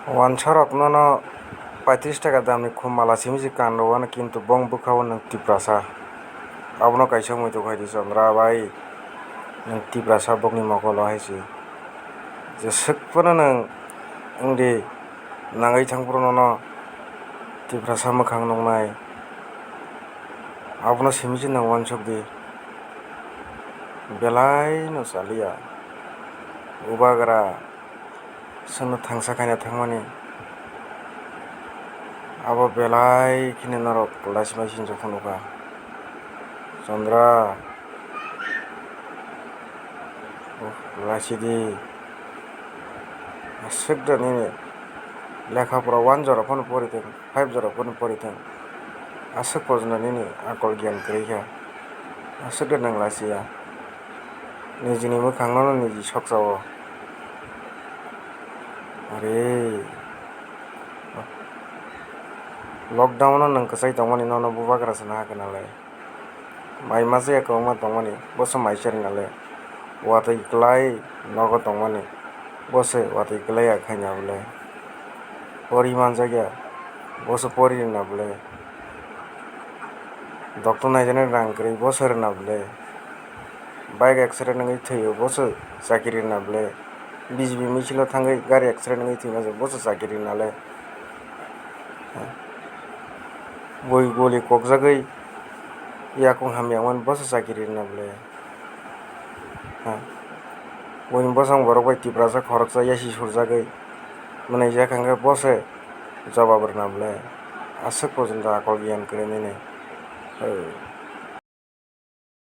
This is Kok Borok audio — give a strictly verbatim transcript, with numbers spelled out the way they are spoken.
Wansarok nono paitris taka damni khum mala simi se kan rw anw, kintu bong bwkhao nwng Tiprasa. Abono kaisa muitu khai di, Chandra bai, nwng Tiprasa bokni mokolo hai se. Jeswk phano nwng wng di, nangwi thang phuru nono Tiprasa mwkhang nuknai. Abono simi se nwng wansuk di. Belai no chaliya. Bubagra. Chwngno thangsa khaina thangmani. Abo belai kheno norok lachi mai sinijak phano kha. Chandra. Oh, lachi di. Aswk da nini lekha pora one jora phano pori thung, five jora phano pori thung. Aswk pojno nini akol gyan kwrwi kha. Aswk da nwng lachiya. Nijini mwkhangno niji sokchao. Are. Lockdown-o nwng kwchai tongmani nono bubagra se naha khe nalai. Mai masa ya kwbangma tongmani, bo se mai se rwna le. Watwi kwlai nogo tongmani, bo se watwi kwlai ya khaina bwle. Pori manjak ya, bo se pori rwna bwle. Doctor naijaknai rang kwrwi, bo se rwna bwle. Bike accident wngwi thwio, bo se chakiri rwna bwle. B J P misil o thangwi gari accident wngwi thwima se, bo se chakiri rwna le. Bui guli kokjagwi yakung hamya wngmani, bo se chakiri rwna bwle. Buini bosong borok bai Tiprasa khoroksa yasi surjagwi mwnaijak hwnkhe, bo se jobab rwna bwle. Aswk pojoni akol gyan kwrwi nini.